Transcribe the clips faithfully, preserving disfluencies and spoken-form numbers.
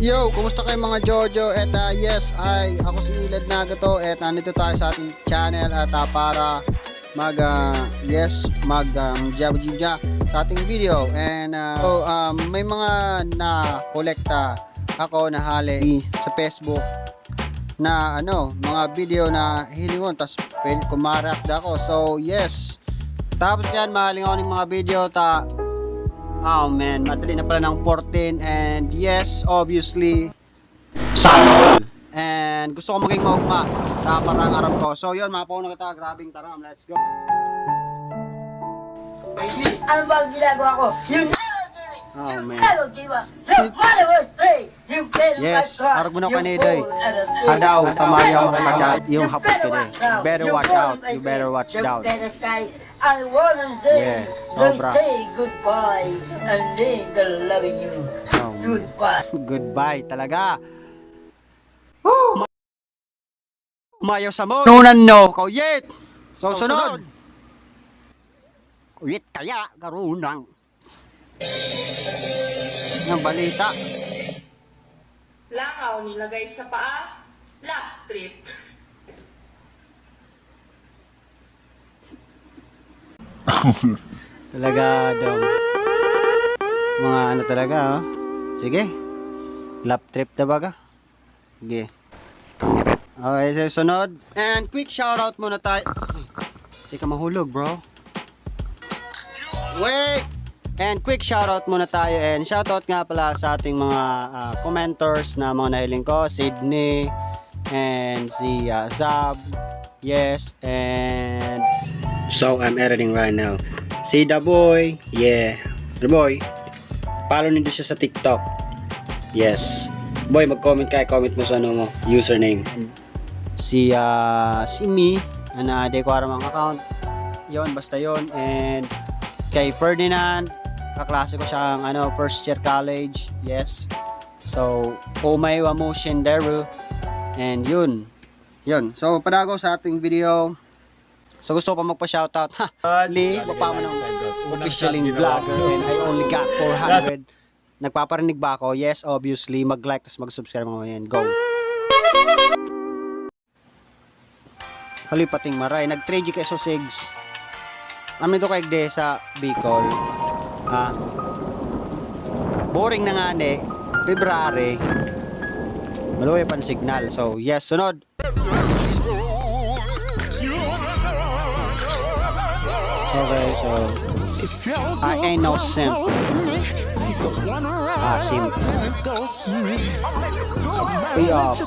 Yo, kumusta kayo mga Jojo? At ah, yes, ay ako si Ilad Nagato at nandito tayo sa ating channel at ah, para mag ah, yes, mag um, jabajija sa ating video. And ah, so, um, may mga na-kolekta ako na hali sa Facebook na ano, mga video na hilingon, tas pwede kumarak da ako. So, yes. Tapos yan, mahaling ako ng mga video ta. Oh man, madali na pala ng fourteen. And yes, obviously, sana all. And gusto ko maging maugma sa parang aram ko. So, yun, mga pauna kita. Grabing taram. Let's go. Ano ba ang ginagawa ko? You never give it. Oh, man. Never give up. No matter what, stray. Yes, arog mo na kanina, eh. Hadaw, tama yung mga chat, yung hapot ko din. Better watch out, you better watch out. I wanna say, yeah, sobra. Say goodbye and leave the loving you. Oh, goodbye. Goodbye talaga. Woo! Mayo sa mo. Nunan no, kauyit. So, sunod. Kauyit kaya, garunang. Yung balita. Langaw nilagay sa paa, laugh trip. Talaga daw. Mga ano talaga, oh. Sige. Laugh trip na baga. Sige. Okay, sa sunod. And quick shoutout muna tayo. Ay, teka, mahulog, bro. Wait! And quick shoutout muna tayo. And shoutout nga pala sa ating mga ah, commenters na mga nahiling ko. Sydney, and si ah, Zab. Yes, and so I'm editing right now. Si Daboy, yeah. Daboy, follow nindo siya sa TikTok. Yes. Boy, mag-comment ka, comment mo sa ano mo, username. Si ah, si Mi, ana, di ko aram ang account. Yon, basta yon. And kay Ferdinand, kaklase ko siyang ano, first year college. Yes. So, umay wa mo shinderu. And yun. Yun. So, padago sa ating video. So, gusto ko pa magpa-shoutout. Ha! Li, bapa mo ng officialing vlogger and I only got four hundred. Nagpaparinig ba ako? Yes, obviously. Mag-like, tas mag-subscribe mga yan. Go! Haloy pating maray. Nag-three G kay Sosigs. Ano ito kay Gde sa Bicol? Ha? Boring na nga ni. February. Maluya pa ang signal. So, yes. Sunod. Okay, so I ain't no simp. Ah, simp. Pay off.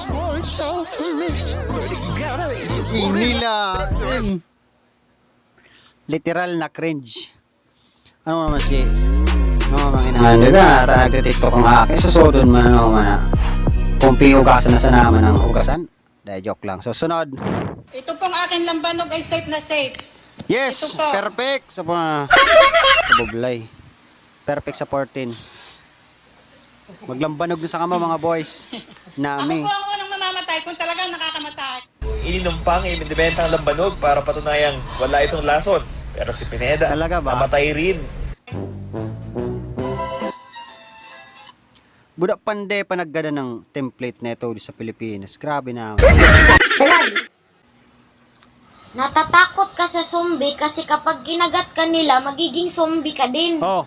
Inila. Literal na cringe. Ano naman si... Ano naman inaano na? Ata nagtitiktok ang akin. Susudon man ano man. Kung pihugasan na sana man ang hugasan. Dahil joke lang. So, sunod. Ito pong aking lambanog ay safe na safe. Yes! Ito po. Perfect! Sa mga... Bublay. Perfect sa fourteen. Maglambanog na sa kamo, mga boys. Nami. Ako po ang unang mamamatay kung talagang nakakamatay. Ininom pang ibinibenta ang lambanog para patunayang wala itong lason. Pero si Pineda, talaga ba? Namatay rin. Buda pande pa naggadan ng template na ito sa Pilipinas. Grabe na. Sunod! Natatakot ka sa zombie kasi kapag kinagat ka nila, magiging zombie ka din. Oh.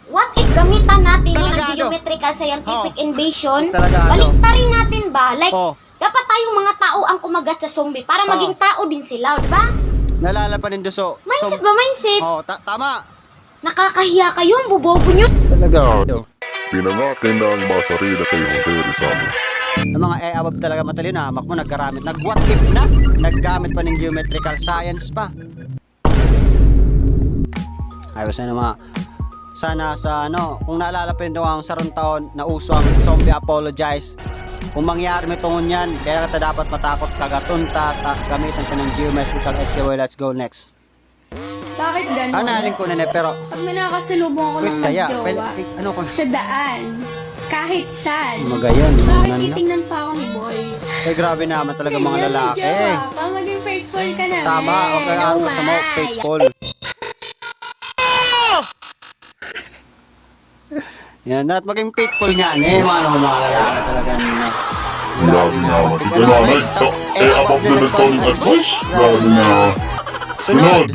What if gamitan natin no, ng geometrical scientific invasion? Talaga, ano? Baliktarin natin ba? Like, oh, dapat tayong mga tao ang kumagat sa zombie para maging tao din sila, di ba? Naalala pa nindo, so, mindset ba, mindset? Oh, ta- tama. Nakakahiya kayo, ang bobobo nyo. Talaga, ano? Pinangakin na ang masarili kay Jose Rizal. Ang mga eh, abab talaga matalino, hamak mo, nagkaramit. Nag-what if na? Naggamit pa ng geometrical science pa. Ayos na mga... Sana sa ano, kung naalala pa rin ang sarong taon na uso ang zombie apologize. Kung mangyari may tungon yan, kaya kita dapat matakot kagaton ta, ta gamitan ka ng geometrical X Y. Let's go next. Bakit ganon? Ah, naling ko na na, pero pag may nakakasalubong ako ng magjowa, pwede, eh, ano ko? Sa daan, kahit saan. Magayon, bakit ano? Titingnan pa ako ni boy? Eh, grabe naman talaga mga lalaki. Ganyan, may jowa pa, maging faithful ka naman. Tama, okay, oh, ako sa mga faithful. Yan, dapat maging faithful nga. Eh, mga, mga lalaki talaga nila. Grabe naman. Ito na, next. So, eh, above na nagtawag ng advice. Grabe na. Sunod.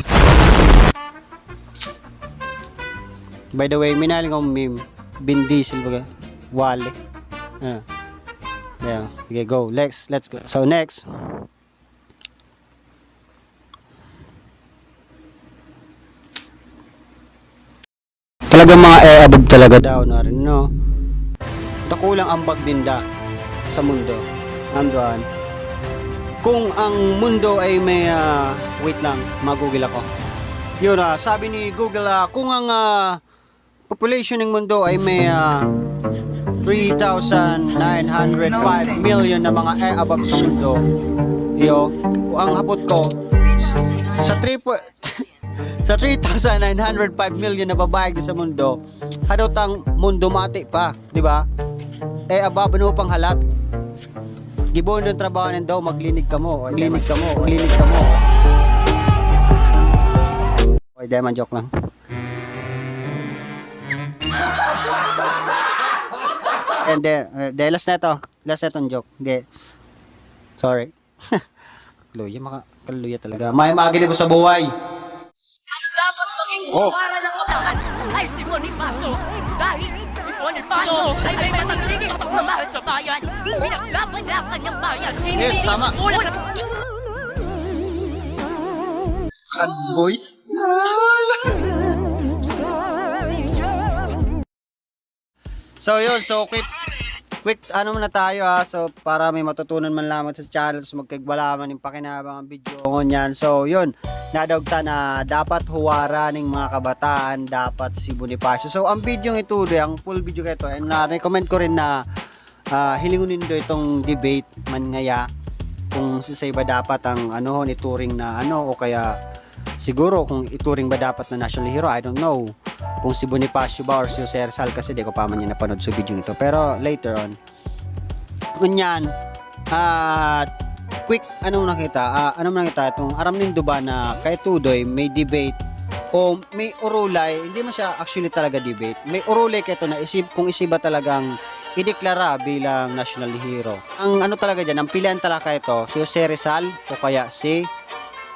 By the way, minaling akong meme. Vin Diesel baga. Wale. Ah. Yeah. Okay, go. Next. Let's go. So, next. Talagang mga e-above talaga daw na rin, no? Dakulang ambag ninda sa mundo. Andoan. Kung ang mundo ay may, ah, wait lang, magugil ako. Yun, ah, sabi ni Google, ah, kung ang, ah, population ng mundo ay may, ah, three thousand nine hundred five million na mga e-above sa mundo. Yo, ang hapot ko, sa three po, sa three thousand nine hundred five million na babae sa mundo, hadot ang mundo mati pa, di ba? E-above, ano pang halat? Gibohon ng trabaho ng daw, maglinig kamo, o maglinig kamo, maglinig kamo. Oy, di man, joke lang. And then, uh, di, last na to. Last na tong joke. Di. Sorry. Luya, maka, kaluya talaga. May magilid ko sa buhay. Ang dapat maging huwaran ng kabataan ay si Bonifacio. Dahil si Bonifacio ay may matinding pagmamahal sa bayan. Pinaglaban niya ang kanyang bayan. Hindi Yes, tama. Susulat. Boy. So yun, so quick, quick ano muna tayo ha. So para may matutunan man lamang sa channel, so magkagwala man yung pakinabang ang video ngunyan. So yun, nadaog ta na dapat huwara ning mga kabataan, dapat si Bonifacio. So ang video ng ituloy, ang full video kayo to, and na-recommend ko rin na ah, hilingon nindo itong debate man ngaya kung siisay ba dapat ang anohon, ituring na ano, o kaya siguro kung ituring ba dapat na national hero, I don't know. Kung si Bonifacio ba or si Jose Rizal, kasi di ko pa man yan napanood sa video nito. Pero later on, ngunyan, ah, quick, ano mo nakita? Ah, ano mo nakita? Itong aram nindo ba na kay Tudoy may debate o may urulay, hindi man siya actually talaga debate. May urulay kay ito na isip, kung isip ba talagang ideklara bilang national hero. Ang ano talaga dyan, ang pilihan talaga ito, si Jose Rizal o kaya si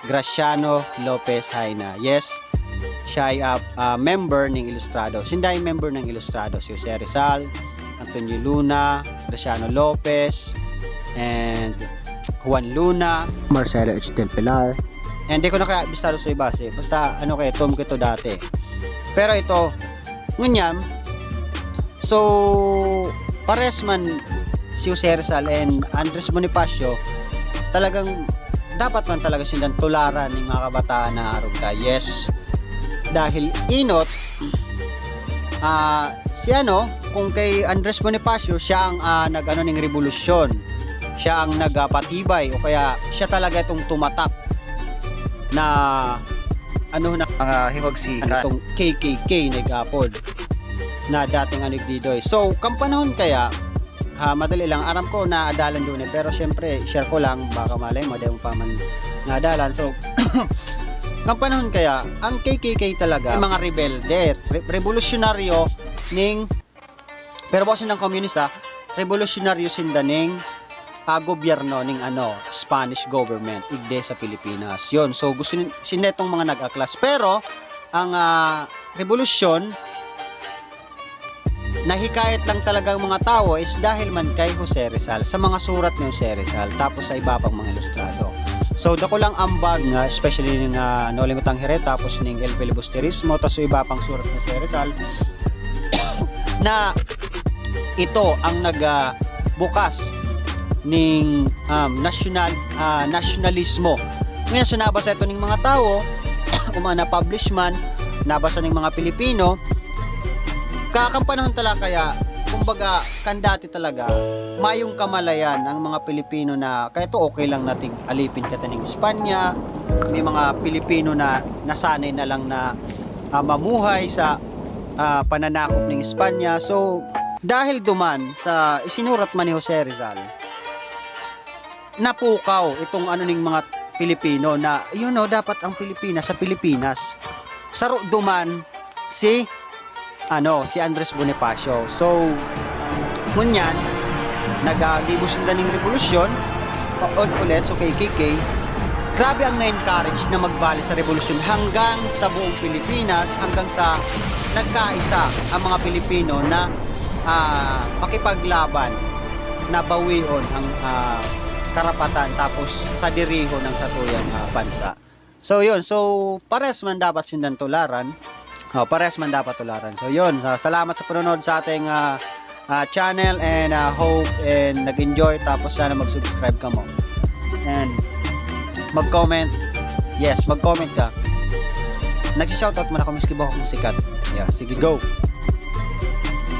Graciano Lopez Jaena. Yes, siya ay ah, ah, member ng Ilustrado. Sinda ay member ng Ilustrado, si Jose Rizal, Antonio Luna, Graciano Lopez, and Juan Luna, Marcelo H. Del Pilar. And di ko na kaya bistado sa iba, si, basta ano kay Tom kito dati. Pero ito, ngunyan, so, pares man si Jose Rizal and Andres Bonifacio, talagang dapat man talaga silang tularan ng mga kabataan na arog ka. Yes. Dahil inot, ah, si ano, kung kay Andres Bonifacio, siya ang ah, nag-ano ning rebolusyon. Siya ang nagpatibay o kaya siya talaga itong tumatak na ano na mga himagsikan. Itong K K K nag-apod na dating ano didoy. So, kang panahon kaya, ha, madali lang. Aram ko na adalan doon eh. Pero syempre, share ko lang. Baka malay mo, di mo pa man naadalan. So, kang panahon kaya, ang K K K talaga, ay mga rebelde, re- revolusyonaryo ning, pero boss ng komunista, revolusyonaryo sinda ning ah, gobyerno ning ano, Spanish government, igde sa Pilipinas. Yun, so gusto ni, sinda itong mga nag-aklas. Pero, ang ah, revolusyon, nahikayat lang talaga ang mga tao is dahil man kay Jose Rizal, sa mga surat ni Jose Rizal, tapos sa iba pang mga ilustrado. So, dako lang ambag nga, especially nga Noli Me Tangere, tapos ning El Filibusterismo, tapos sa iba pang surat ni Jose Rizal, na ito ang nag ah, bukas ning um, national ah, nasyonalismo. Ngayon, so nabasa ito ning mga tao, kung mga na-publish man, nabasa ning mga Pilipino, kakang panahon talaga kaya, kumbaga, kan dati talaga, mayong kamalayan ang mga Pilipino na kaya to okay lang nating alipin kataning Espanya, may mga Pilipino na nasanay na lang na ah, mamuhay sa ah, pananakop ng Espanya. So, dahil duman sa isinurat man ni Jose Rizal, napukaw itong ano ning mga Pilipino na, you know, dapat ang Pilipinas sa Pilipinas. Saro duman si ano, si Andres Bonifacio. So, ngunyan, naggibo sinda ning rebolusyon, paon ulit, so kay K K, grabe ang na-encourage na magbali sa rebolusyon hanggang sa buong Pilipinas, hanggang sa nagkaisa ang mga Pilipino na, ah, makipaglaban, na bawion ang, ah, karapatan, tapos sadirihon ang satuyang, ah, bansa. So, yun. So, pares man dapat sindan tularan. Oh, pares man dapat tularan. So, yun. Sa, salamat sa panonood sa ating, ah, ah, channel, and, ah, hope and nag-enjoy. Tapos sana mag-subscribe kamo. And mag-comment. Yes, mag-comment ka. Nagsi-shoutout muna ako, miski ba akong sikat. Yeah, sige, go.